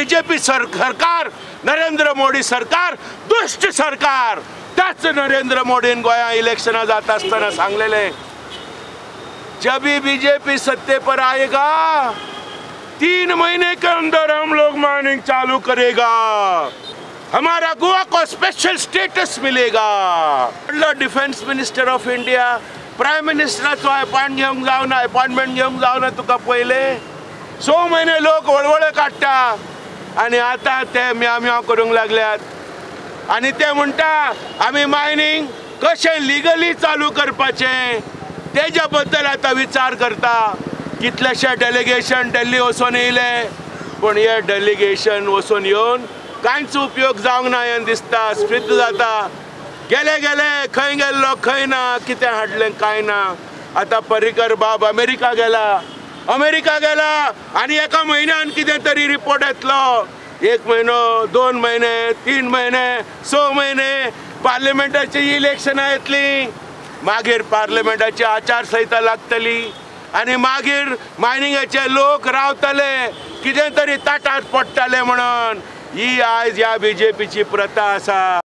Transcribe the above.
BJP सरकार, नरेंद्र मोदी सरकार दुश्ट सरकार. त्याच नरेंद्र मोदीन गोंया इलेक्शनां जाता आसतना सांगलेले, जब भी बीजेपी सत्ते पर आएगा 3 महीने के अंदर हम लोग माइनिंग चालू करेगा, हमारा गोवा को स्पेशल स्टेटस मिलेगा. Defence minister of India prime मिनिस्टराचो अपॉइंट घेवंक जावना, अपॉइंटमेंट घेवंक जावना तुका. पयले 6 म्हयने लोक वळवळे काडटा आनी आतां ते म्याव म्याव करूंक लागल्यात आनी ते म्हणटा आमी मायनिंग कशें लिगली चालू करपाचें तेज्या बद्दल आतां विचार करता. कितलेशे डेलिगेशन दिल्ली वचून येयले, पूण हे डेलिगेशन वचून येवन कांयच उपयोग जावंक ना हें दिसता, स्फिद्ध जाता. गेले गेले खंय गेल्लो खंय ना, कितें हाडलें कांय ना. आतां पर्रीकर बाब अमेरिका गेला, अमेरिका गेला आनी एका म्हयन्यान कितें तरी रिपोर्ट येतलो. 1 म्हयनो, 2 म्हयने, 3 म्हयने, 6 म्हयने पार्लमेंटाची इलेक्शनां येतलीं, मागीर पार्लमेंटाची आचारसंहिता लागतली आनी मागीर मायनिंगाचे लोक रावतले, कितें तरी ताटात पडटले म्हणून. ही आयज ह्या बीजेपीची प्रथा आसा.